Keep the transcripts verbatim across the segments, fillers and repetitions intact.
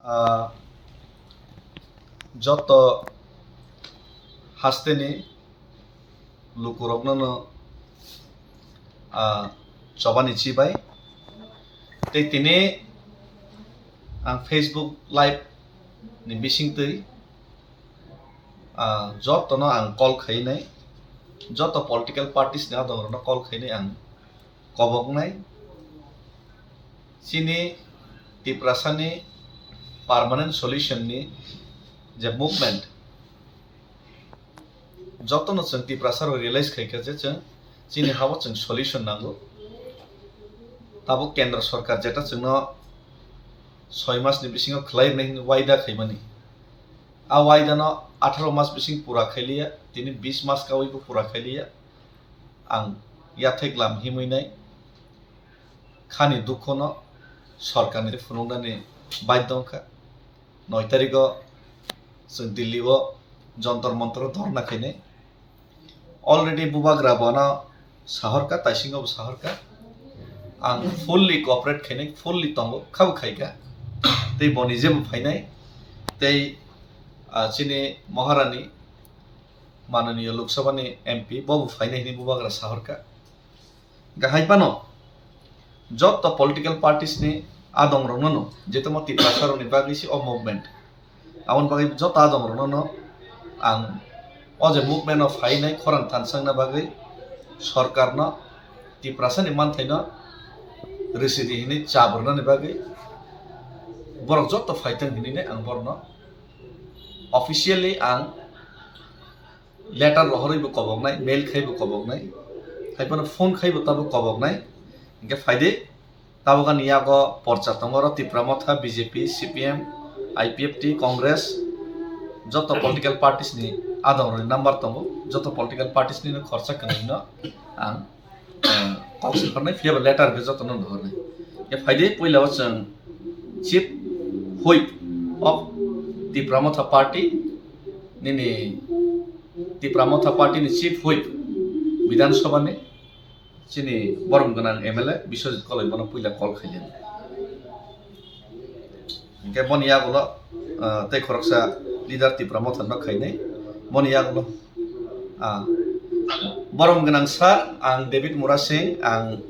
Ah, joto hasteni lukurokno no, ah, chobani chibai. Tei tini ang Facebook Live ni bisingtwi, ah, jotono ang call khainai, joto political parties ni adongrokno call khainai ang koboknai. Chini Tiprasani permanent solution ni je movement, jotono chwng Tiprasa rok realize khaikha je chwng chini habo chwng solution nango. Tabuk Kendra Sorkar jeta chwngno soi mas ni bisingo khlai rwnai hwnwi waida khaimani, a waida no atharo mas bising pura khailiya, tini bis mas kawi bo pura khailiya. Ang yathek lam himwi nai khani dukhono sorkarni phunuknani baidho wngkha. Noi tarikgo chwng Delhi o Jantar Mantar o dhorna khainai. Already bubagra bono sahorkha, taisingo bo sahorkha. Ang fully cooperate khainai, fully tongo, khabo khaikha. Tei bo nijebo phainai. Tei, ah, chini Maharani, mananiya Lok Sabha ni M P, bo bo phainai hwnwi bubagra sahorkha. Gahai phano joto political parties ni adong rokno no, je tamo Tiprasa rokni bagwi se o movement. Aboni bagwi joto adong rokno no ang o je movement o phainai khorang thansakna bagwi sorkarno Tiprasa ni manthaino rwsidi hwnwi chabrwnani bagwi borok joto phaithang hwnwi ang borokno officially ang letter rohorwi bo koboknai, mail khai bo koboknai, hai phano phone khai bo tabo koboknai. Hinkhe phaidi, tabuk ani yago porcha tongo oro Tipra Motha, B J P, C P M, I P F T, Congress, joto political parties ni adong rokni number tongo, joto political parties ni no khorsa kwnwi no ang, eh, kok si hornai, phiya ba letter khe joto no rohornai. Khe phaidi, puila o chwng Chief Whip of Tipra Motha Party, nini Tipra Motha Party ni Chief Whip Bidhan Sabha ni chini borom gwnang M L A Biswajit Koloi bono puila call khainani. Hinkhe boni yagulo, ah, tei khoroksa leader Tipra Motha no khainai. Boni yagulo, ah, borom gwnang sir, ang David Murasing, ang,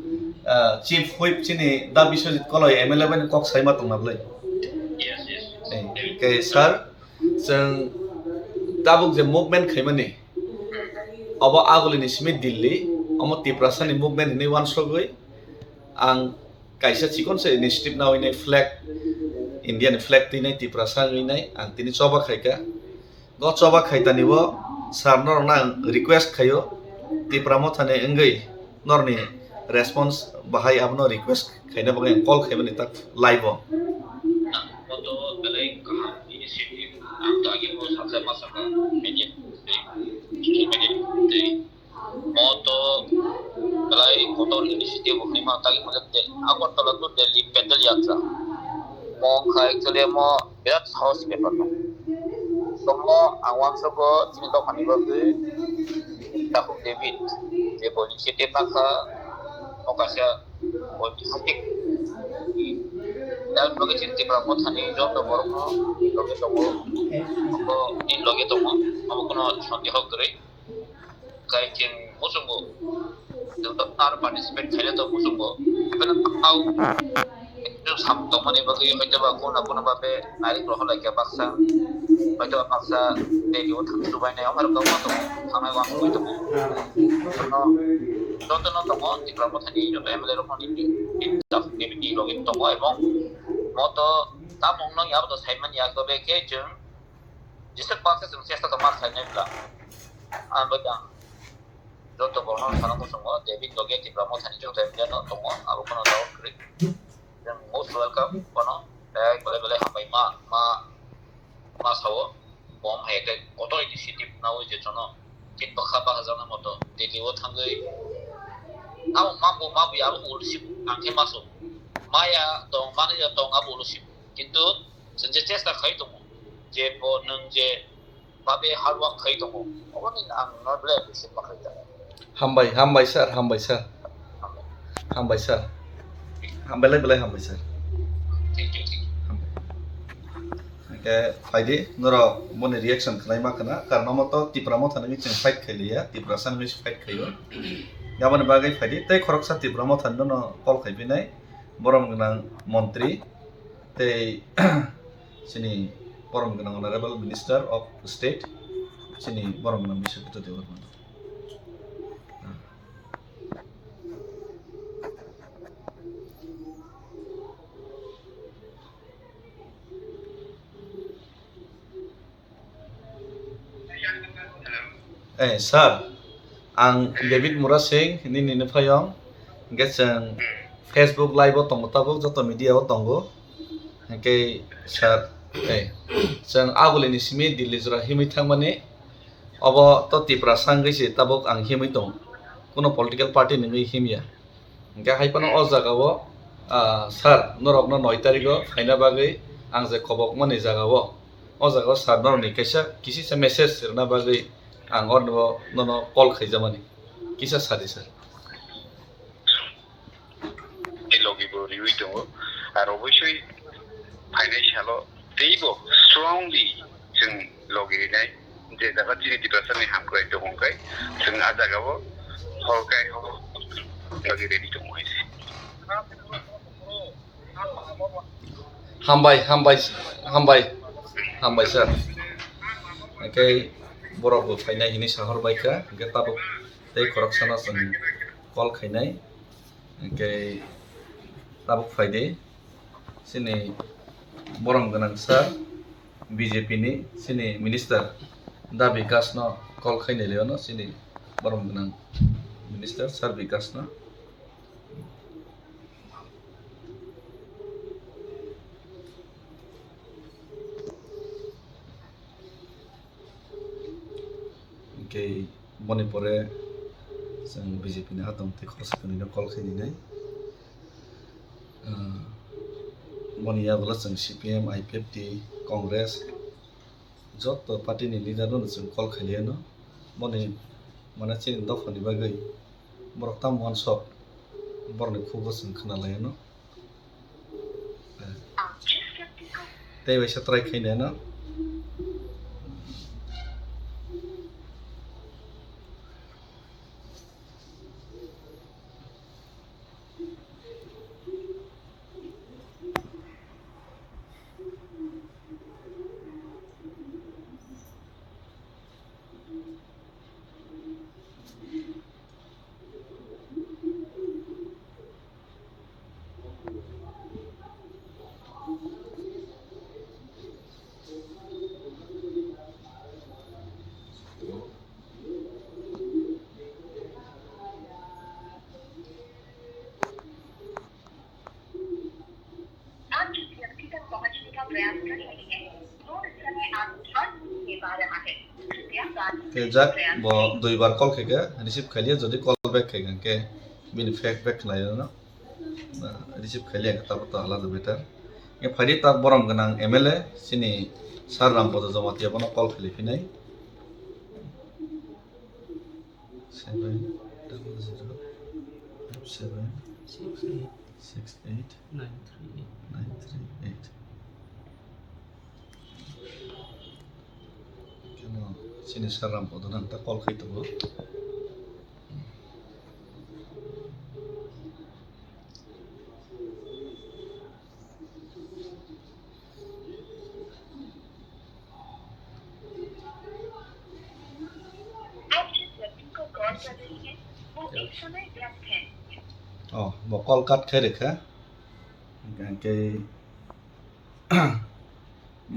ah, Chief Whip chini da Biswajit Koloi M L A bai kok saima tongna bwlai. Eh, khe sir, chwng tabuk je movement khaimani, obo agulini simi Delhi, omo Tiprasani movement hinwi uansugwi ang kaisa chikonsa initiative nawi nai flag, India ni flag twi nai Tiprasa wngwi nai ang tini choba khaikha. Go choba khaitani o sir norokno ang request khaio, Tipra Mothani wngwi norni response bahai abono request khaina bagwi ang call khaimani tak live o. Ang boto belai kaham initiative ang to agi bo saksa ma saka media, social media tei mo to belai kotor initiative hwnwi ma tagi mole Agartala to Delhi pedal yatra. Mo khai actually mo birat sahos bepar no. Tomo ang uansukgo chini dophani bagwi Takhuk David je bo initiative nakha, o kaisa ঐতিহাসিক. Yang loge chini Tipra Mothani joto borokno loge tongo, abo ni loge tongo, abo kono sondeho kwrwi. Kai chwng muchungo, joto aro participate khaina to muchungo. Beno tau ekdom sam tongmani bagwi hoitoba kono kono babe nairik rohor laikha baksa, hoitoba baksa Delhi o thang chubainai, amar kau ma tongo, thangnai uansugwi tongo. Joto no tongo, Tipra Mothani joto M L A rok no ni, ni, ni, ni logi tongo, ebong mo to tamung no yabo to saimani ya, tobe khe chwng jesa baksa chwng chesta to ma sainai bwla. Ang bai ang joto borok no sana muchungo, David logi Tipra Mothani joto M L A no tongo, abo kono dao kwrwi. Chwng most welcome kono, eh, belai belai hambai ma, ma, ma sao. Bom hai khe kotor initiative nawi je jono tin bakha bakha jana moto Delhi o thangwi abo mambo mabwi abo ulo sip ang khe maso maya tong mani tong abo ulo sip kintu chwng je chesta khai tongo je bo nwng je babe hard work khai tongo oboni ang no belai appreciate ma khai ta. Hambai, hambai sir, hambai sir. Hambai sir. Hambai lai belai hambai sir. Thank you, thank you. Hambai. Khe phaidi, norok boni reaction khlai ma khna, karno mo to Tipra Motha ni chwng fight khai liya, Tiprasa ni fight khaio. Aboni bagwi phaidi, tei khoroksa Tipra Motha ni no call khai pinai, borom gwnang montri, tei chini borom gwnang Honorable Minister of State, chini borom gwnang Biswajit Debbarma. Eh, sir, ang David Murasing, nini nuphayong, hingke chwng Facebook live o tongo tabuk, joto media o tongo. Hingke sir, eh, chwng abulini simi Delhi jora himwi thangmani, obo to Tiprasa wngwi se tabuk ang himwi tongo, kuno political party ni wngwi himya. Hingke hai phano o jaga o, ah, sir, norok no noi tarik o phaina bagwi ang je kobok mani jaga o, o jaga o sir norok ni kaisa kisisa message rwna bagwi ang oro nono call khaijamani. Kisa sadi sir. Logi bo riwi tongo. Ar obosoi phainai salo teibo strongly chwng logi rinai. Je jaga chini Tiprasa ni hamkrai tongo hwnkhe chwng a jaga o hor kai hor logi ready tongo hai se. Hambai, hambai, hambai, hambai sir. Hingke borok bo phainai hinwi sahor bai kha, hingke tabuk tei khoroksano chwng call khainai. Hingke tabuk phaidi, chini borom gwnang sir, B J P ni chini minister Da Bikash no call khainai le ono chini borom gwnang minister sir Bikash no. Hingke boni pore chwng B J P ni atong tei khoroksa kwnwi no call khe ninai. Ah, boni yagulo chwng C P M, I P F T, Congress, joto party ni leader no chwng call khailaiano. Boni mane chini dopha ni bagwi borok tamo uansuk borokni khugo chwng khwnalaiano. Tei waisa try khainai no. आप जिस व्यक्ति तक पहुंचने का प्रयास कर रहे हैं, वो इस समय आपको हर जगह पा रहा है। कृपया बात Khe jak, bo duibar call khaikha, receive khailiya, jodi call back khaikha, hwnkhe bini fake back khlaio no. Receive khailiya, tabuk to alada better. Hwnkhe phaidi tak borom gwnang M L A, chini Sir Rampada Jamatia, bono call khailai phinai. Seven double zero five seven six eight nine three eight. Khe no, chini Sir Rampada nang ta call khai tongo. आप जिस व्यक्ति को कॉल कर रही हैं, वो इस समय व्यस्त है। Oh, bo call cut khai rwkha. Hwnkhe